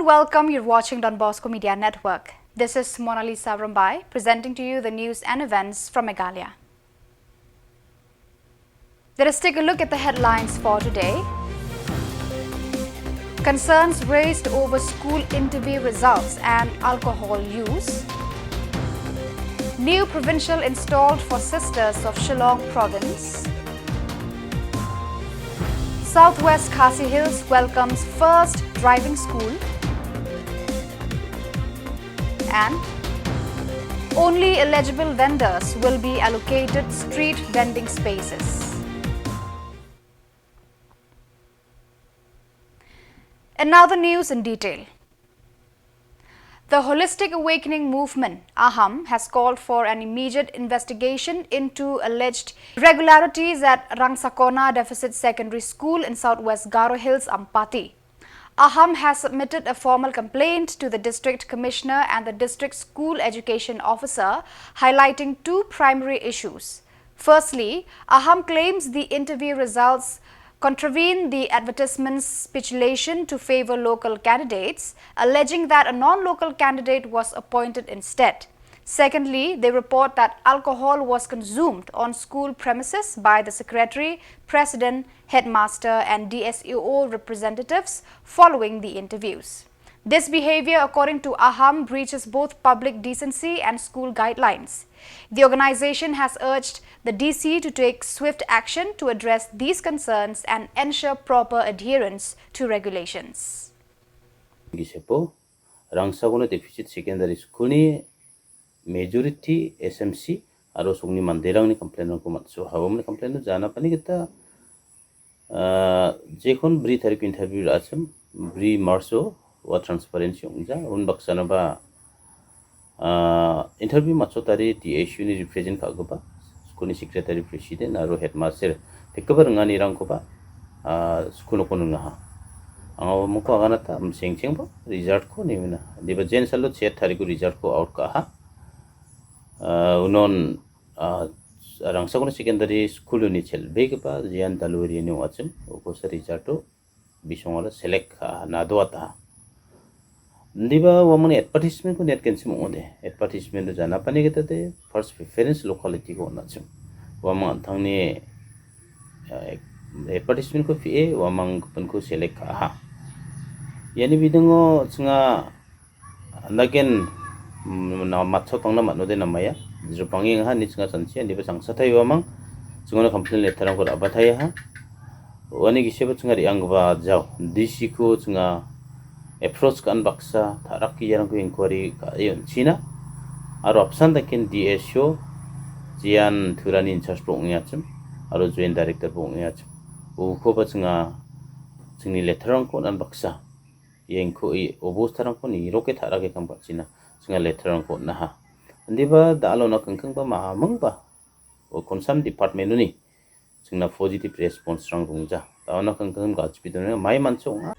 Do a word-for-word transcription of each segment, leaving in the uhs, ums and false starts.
Welcome, you're watching Don Bosco Media Network. This is Mona Lisa Rumbai, presenting to you the news and events from Meghalaya. Let us take a look at the headlines for today. Concerns raised over school interview results and alcohol use. New provincial installed for Sisters of Shillong Province. Southwest Khasi Hills welcomes first driving school. And only eligible vendors will be allocated street vending spaces. And now the news in detail. The Holistic Awakening Movement, AHAM, has called for an immediate investigation into alleged irregularities at Rangsakona Deficit Secondary School in Southwest Garo Hills, Ampati. AHAM has submitted a formal complaint to the District Commissioner and the District School Education Officer, highlighting two primary issues. Firstly, AHAM claims the interview results contravene the advertisement's speculation to favor local candidates, alleging that a non-local candidate was appointed instead. Secondly, they report that alcohol was consumed on school premises by the secretary, president, headmaster, and D S E O representatives following the interviews. This behavior, according to AHAM, breaches both public decency and school guidelines. The organization has urged the D C to take swift action to address these concerns and ensure proper adherence to regulations. Gisepo, Rangsakona Deficit Secondary School ni majority S M C aro sungni manderangni complain rangko matso. Hawamni complain jana pani kita, ah, jekon bri tarik interview rachim, bri marso wa transparency ongja, un baksana ba, ah, interview matso tari T S U ni represent kagaba, school ni secretary president aro headmaster. Tekabar ngani rangko ba, ah, school no kono ngaha. Anga moko agana ta mseng cheng ba, result ko ni mina. Diba jen salo chet tari ko result ko out kaha. Ah, unon, ah, Rangsakona Secondary School ni chel bege ba jian daluri ni wachim, uko sa result to bisong ala select ha na dua ta. Ndiba wamang ni advertisement ko niat kensi mo de. Advertisement do jana pani kita te first preference locality ko na chim. Wamang thang ni, eh, advertisement ko fie, wamang pen ko select ha. Yani bidengo chinga nagen, mm, na matso tang na matno de na maya. Jero pangi ha ni chinga chanchi, ndiba changsa thai wamang. Chinga na complain letter ko da ba thai ha. Wani gise ba chinga ri ang ba jao. D C ko chinga approach kan baksa, tharak ki yarang ko inquiry ka yon china. Aro apsan da ken D S O, jian thurani in charge pung ya chim. Aro joint director pung ya chim. U ko ba chinga, chingni letter ko nan baksa. Yeng ko i obos tharang ko ni roke tharak ke kam ba china. Chinga letter ko na ha. Ndiba da alo na kengkeng ba ma mang ba. O concern department ni. Chingna positive response rang rungja. Taona kengkeng ka chipidon mai manchong ha.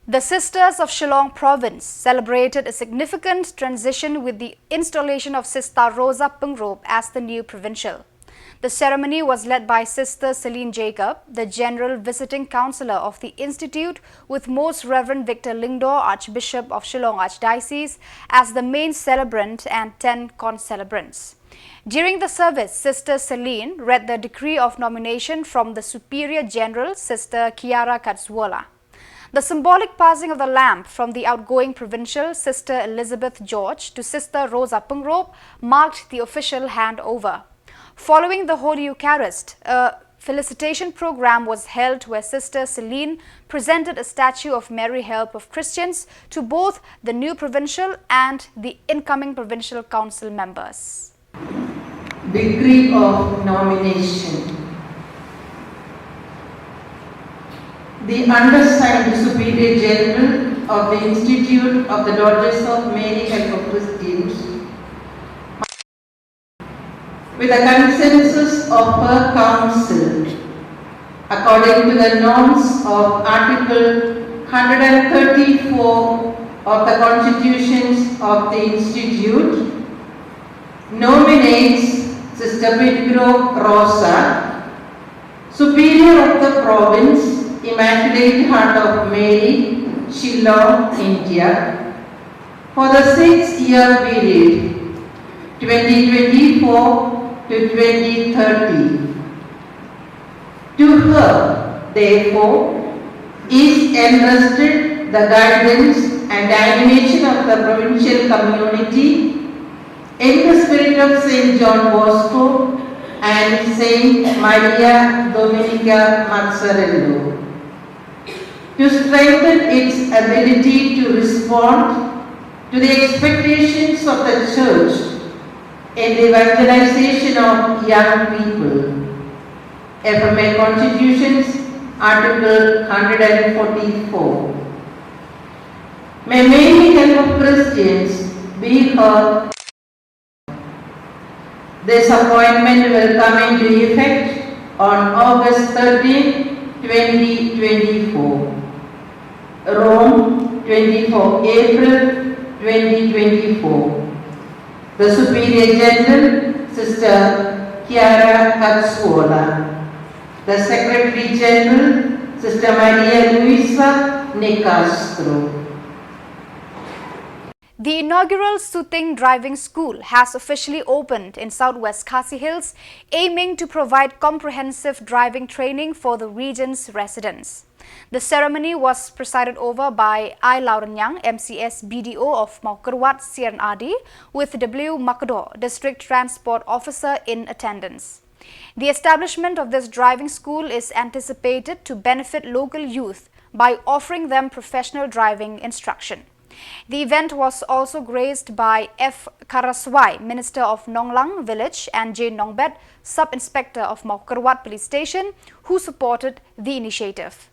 The Sisters of Shillong Province celebrated a significant transition with the installation of Sister Rosa Pyngrope as the new provincial. The ceremony was led by Sister Celine Jacob, the General Visiting Counselor of the Institute, with Most Reverend Victor Lyngdoh, Archbishop of Shillong Archdiocese, as the main celebrant and ten concelebrants. During the service, Sister Celine read the decree of nomination from the Superior General, Sister Kiara Katzuola. The symbolic passing of the lamp from the outgoing provincial, Sister Elizabeth George, to Sister Rosa Pyngrope marked the official handover. Following the Holy Eucharist, a Felicitation program was held where Sister Celine presented a statue of Mary Help of Christians to both the new provincial and the incoming provincial council members. Decree of nomination. The undersigned Superior General of the Institute of the Daughters of Mary Help of Christians, with the consensus of her council, according to the norms of Article hundred and thirty-four of the Constitutions of the Institute, nominates Sister Pedro Rosa, Superior of the Province, Immaculate Heart of Mary, Shillong, India, for the six-year period, twenty twenty-four to twenty thirty. To her, therefore, is entrusted the guidance and animation of the provincial community, in the spirit of Saint John Bosco and Saint Maria Domenica Mazzarello, to strengthen its ability to respond to the expectations of the Church in the evangelization of young people. F M A Constitutions, Article hundred and forty-four. May Mary Help of Christians be her. This appointment will come into effect on August thirteenth, twenty twenty-four. Rome, twenty-four April twenty twenty-four. The Superior General, Sister Chiara Cazzuola. The Secretary General, Sister Maria Luisa Nicastro. The inaugural Suting Driving School has officially opened in Southwest Khasi Hills, aiming to provide comprehensive driving training for the region's residents. The ceremony was presided over by I. Lauren Yang, M C S B D O of Mawkyrwat C R and R D, with W. Makdo, District Transport Officer, in attendance. The establishment of this driving school is anticipated to benefit local youth by offering them professional driving instruction. The event was also graced by F. Karaswai, Minister of Nonglang Village, and J. Nongbet, Sub-Inspector of Mawkyrwat Police Station, who supported the initiative.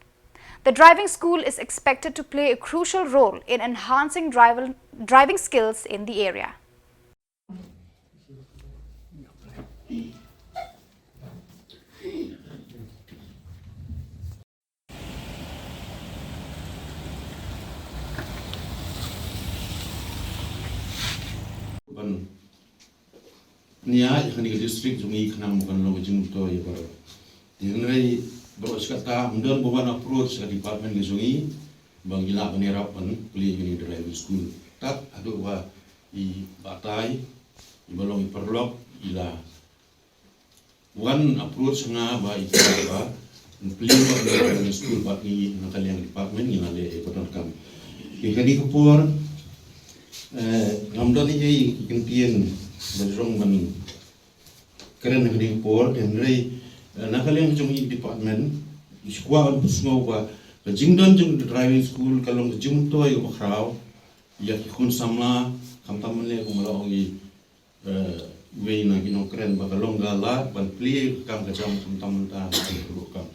The driving school is expected to play a crucial role in enhancing driver, driving skills in the area. Ban nia ïa kane ka district jong ngi khnang ba kan long ka jingmyntoi ïa baroh. Te hynrei baroh shi katta ym don ba wan approach sha ka department ka jong ngi ba ngi lah ban ïarap ban plie ïa kane ka driving school. Tad haduh ba i batai, iba long i paralok, i la wan approach nga ba i kyrpad ba plie ïa kane ka driving school, bad ngi na ka liang department ngi la leh ïa ka donkam. Te ha kane ka por, eh, ngam don ei ei ki kyntien ba jrong ban kren ha kane ka por, te hynrei, eh, na ka liang jong i department ngi shu kwah ban pynsngew ba ka jingdon jong ka driving school ka long ka jingmyntoi kaba khraw ïa ki khun samla, khamtam mynne kumba la ong i, eh, iwei na ki nongkren ba ka long ka lad ban plie ka kam ka jam khamtam mynta ha ka rukom.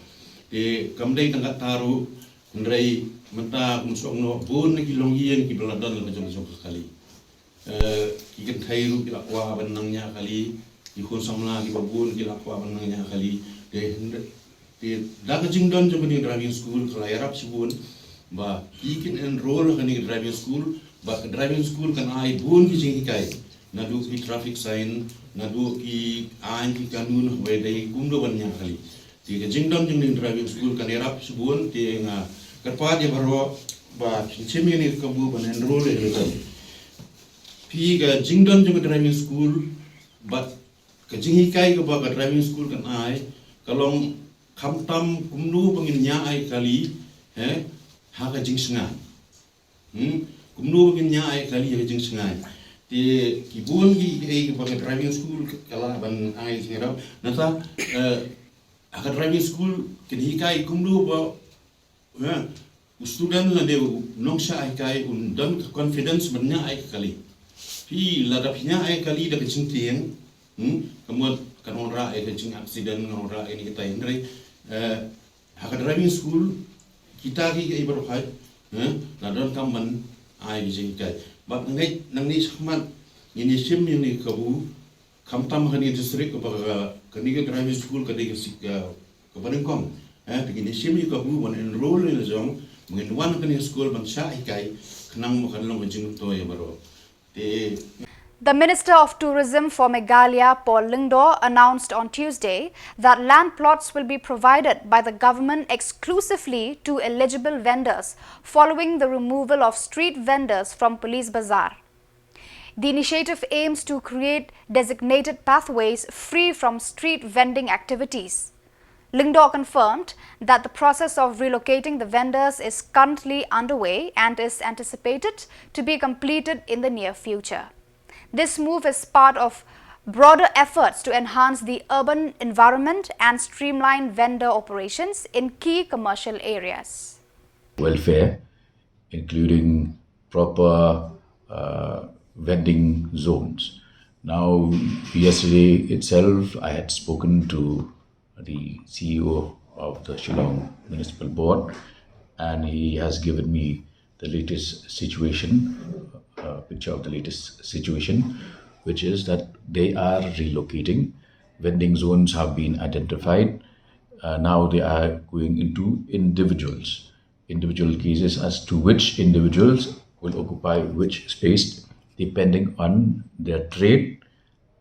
Te kam dei tang katta ruh, hynrei mynta kum shu ong noh, bun na ki longïing kiba la don la ka jong ka jong ka kali. Eh, ki kynthei ruh ki la kwah ban nang ñiah kali, ki khun samla kiba bun ki la kwah ban nang ñiah kali. Te hynrei Te da ka jingdon jong kane ka driving school ka la ïarap shibun ba ki kin enroll ha kane ka driving school, ba ka driving school kan ai bun ki jinghikai, naduh ki traffic sign, naduh ki aiñ ki kanun, haba ïadei kumno ban ñiah kali. Te ka jingdon jong kane ka driving school kan ïarap shibun, te nga kyrpad ïa baroh ba phin shim ïa kane ka kabu ban enroll ïa kane ka. Phi, ka jingdon jong ka driving school bad ka jinghikai kaba ka driving school kan ai ka long khamtam kumno ba ngin ñiah ïa kali, eh, ha ka jingsngain. Hmm? Kumno ba ngin ñiah ïa kali ha ka jingsngain. Te ki bun ki, eh, kaba ka driving school ka lah ban ai jingïarap. Nangta, eh, ha ka driving school kin hikai kumno ba, eh, u student lane u nongshah hikai un don ka confidence ban ñiah ïa ka kali. Phi lada phi ñiah ïa ka kali da ka jingtieng, hmm, ka mut kan wanrah ïa ka jing accident, kan wanrah ïa kine kitai, hynrei, eh, ha ka driving school kita ki, ki baroh hi, eh, la donkam ban ai ka jinghikai. Bad nga ngeit nangne shakhmat ngin ïa shim ïa kane ka kabu, khamtam ha kane ka district kaba ka, kane ka driving school ka dei ka sik, ka, kaba nyngkong. Eh, te ngin ïa shim ïa ka kabu ban enroll ïa la jong, ba ngin wan ha kane ka school ban shah hikai, khnang ba kan long ka jingmyntoi ïa baroh. Te The Minister of Tourism for Meghalaya, Paul Lyngdoh, announced on Tuesday that land plots will be provided by the government exclusively to eligible vendors following the removal of street vendors from Police Bazar. The initiative aims to create designated pathways free from street vending activities. Lyngdoh confirmed that the process of relocating the vendors is currently underway and is anticipated to be completed in the near future. This move is part of broader efforts to enhance the urban environment and streamline vendor operations in key commercial areas. Welfare, including proper uh, vending zones. Now, yesterday itself, I had spoken to the C E O of the Shillong Municipal Board, and he has given me the latest situation, uh, picture of the latest situation, which is that they are relocating. Vending zones have been identified. Uh, now they are going into individuals, individual cases as to which individuals will occupy which space depending on their trade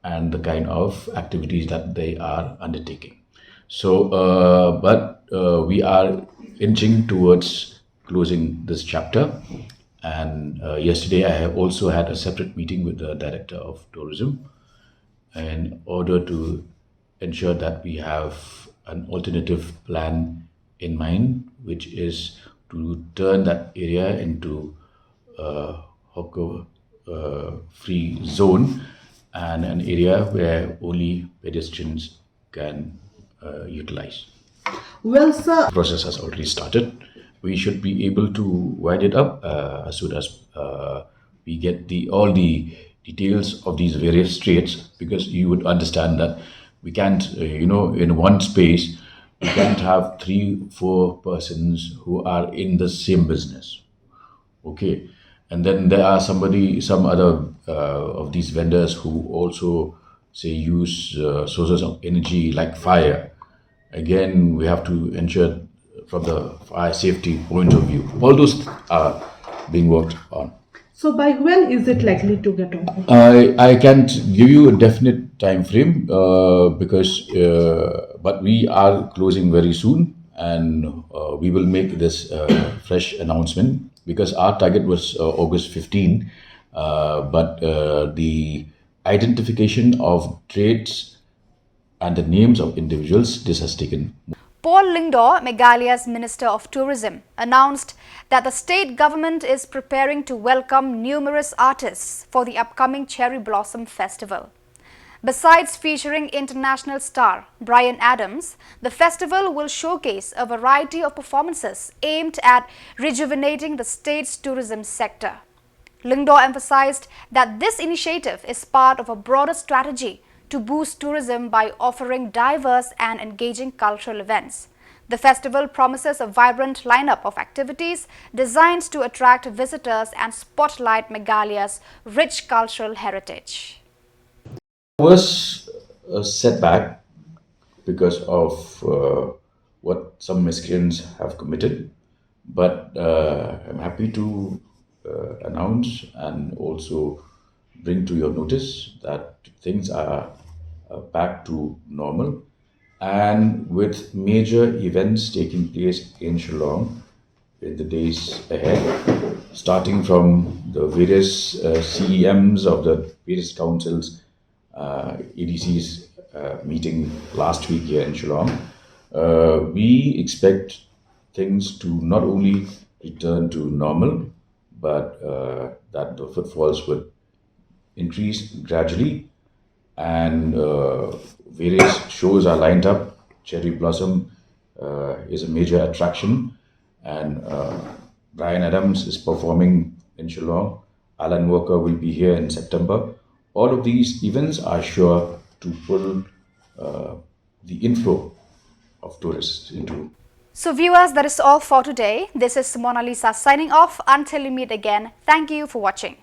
and the kind of activities that they are undertaking. So, uh, but uh, we are inching towards closing this chapter. And uh, yesterday, I have also had a separate meeting with the director of tourism in order to ensure that we have an alternative plan in mind, which is to turn that area into a hawker uh, free zone and an area where only pedestrians can uh, utilize. Well, sir. The process has already started. We should be able to wind it up uh, as soon as uh, we get the all the details of these various trades, because you would understand that we can't, uh, you know, in one space, we can't have three, four persons who are in the same business. Okay. And then there are somebody, some other uh, of these vendors who also say use uh, sources of energy like fire. Again, we have to ensure from the fire safety point of view. All those are being worked on. So by when is it likely to get over? I, I can't give you a definite time frame uh, because, uh, but we are closing very soon and uh, we will make this uh, fresh announcement because our target was uh, August fifteen, uh, but uh, the identification of trades and the names of individuals, this has taken. Paul Lyngdoh, Meghalaya's Minister of Tourism, announced that the state government is preparing to welcome numerous artists for the upcoming Cherry Blossom Festival. Besides featuring international star Bryan Adams, the festival will showcase a variety of performances aimed at rejuvenating the state's tourism sector. Lyngdoh emphasized that this initiative is part of a broader strategy to boost tourism by offering diverse and engaging cultural events. The festival promises a vibrant lineup of activities designed to attract visitors and spotlight Meghalaya's rich cultural heritage. There was a setback because of uh, what some miscreants have committed, but uh, I'm happy to uh, announce and also bring to your notice that things are uh, back to normal, and with major events taking place in Shillong in the days ahead, starting from the various uh, C E Ms of the various councils, uh, A D Cs uh, meeting last week here in Shillong. Uh, we expect things to not only return to normal, but uh, that the footfalls would increase gradually, and uh, various shows are lined up Cherry Blossom uh, is a major attraction, and uh, Bryan Adams is performing in Shillong. Alan Walker will be here in September. All of these events are sure to pull uh, the inflow of tourists into. So, viewers, that is all for today. This is Mona Lisa signing off. Until we meet again, thank you for watching.